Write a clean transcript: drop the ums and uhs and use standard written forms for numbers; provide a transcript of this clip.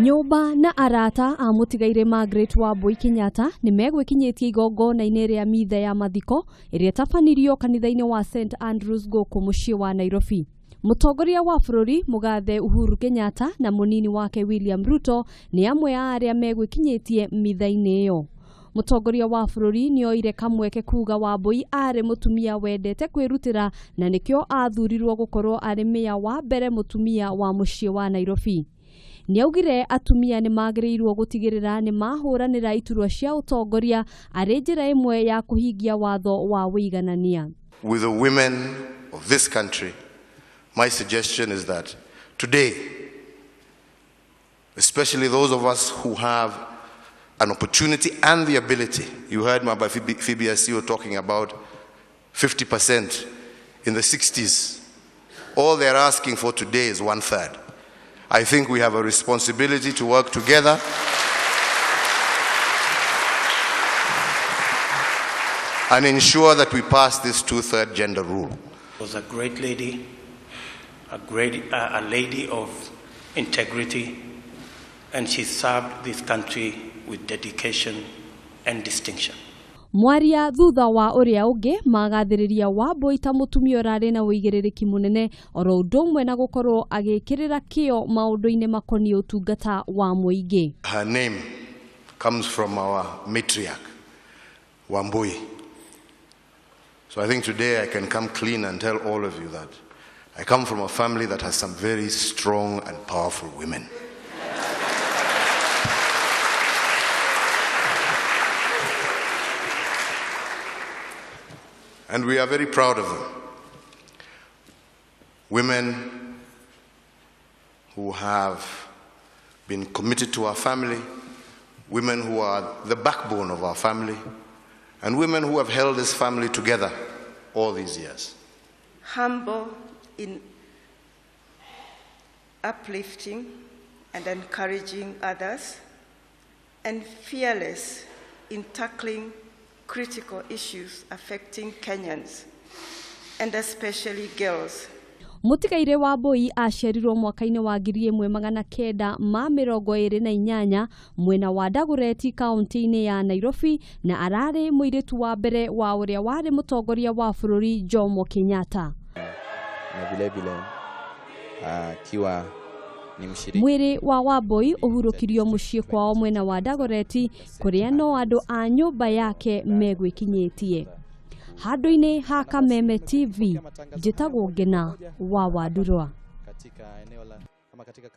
Nyũmba na arata a mũtigairĩ Margaret Wambui Kenyatta nĩ megwĩkinyĩtie igongona-inĩ rĩa mitha ya mathiko ĩrĩa ĩtabanirio kanitha-inĩ wa St Andrews gũkũ mũciĩ wa Nairobi. Mũtongoria wa bũrũri Mũgathe Uhuru Kenyatta na mũnini wake William Ruto nĩ amwe a arĩa megwĩkinyĩtie mitha-inĩ ĩyo. Mũtongoria wa bũrũri nĩ oire kamweke kuga Wambui arĩ mũtumia wendete kwĩrutĩra na nĩkĩo athurirwo gũkorwo arĩ meya wa mbere mũtumia wa mũciĩ wa Nairobi. Nĩaugire atumia nĩ magĩrĩirwo gũtigĩrĩra nĩ mahũranĩra iturwa cia ũtongoria arĩ njĩra ĩmwe ya kũhingia watho wa ũiganania. With the women of this country, my suggestion is that today, especially those of us who have an opportunity and the ability, you heard Maba Phoebe Asiyo talking about 50% in the 60s. All they're asking for today is 1/3. I think we have a responsibility to work together and ensure that we pass this 2/3 gender rule. Was a great lady, a lady of integrity, and she served this country with dedication and distinction. Mwaria thutha wa ũrĩa ũngĩ magathĩrĩria Wambui ta mũtumia ũrarĩ na ũigĩrĩrĩki mũnene oro ũndũ ũmwe na gũkorwo agĩkĩrĩra kĩo maũndũ-inĩ makoniĩ ũtungata wa mũingĩ. Her name comes from our matriarch, Wambui. So I think today I can come clean and tell all of you that I come from a family that has some very strong and powerful women. And we are very proud of them. Women who have been committed to our family, women who are the backbone of our family, and women who have held this family together all these years. Humble in uplifting and encouraging others, and fearless in tackling critical issues affecting Kenyans, and especially girls. Mũtigairĩ Wambui aciarirwo mwaka-inĩ wa 1928 mwena wa Dagoretti kaunti-inĩ ya Nairobi na ararĩ mũirĩtu wa mbere wa ũrĩa warĩ mũtongoria wa bũrũri Jomo Kenyatta. Na vile vile akiwa ni mshiriki. Mwĩrĩ wa Wambui ũhurũkirio mũciĩ kwao mwena wa Dagoretti kũrĩa no andũ a nyũmba yake megwĩkinyĩtie. Handũ-inĩ ha Kameme TV njĩtagwo Ngena wa Wandurwa. Katika eneo la ama katika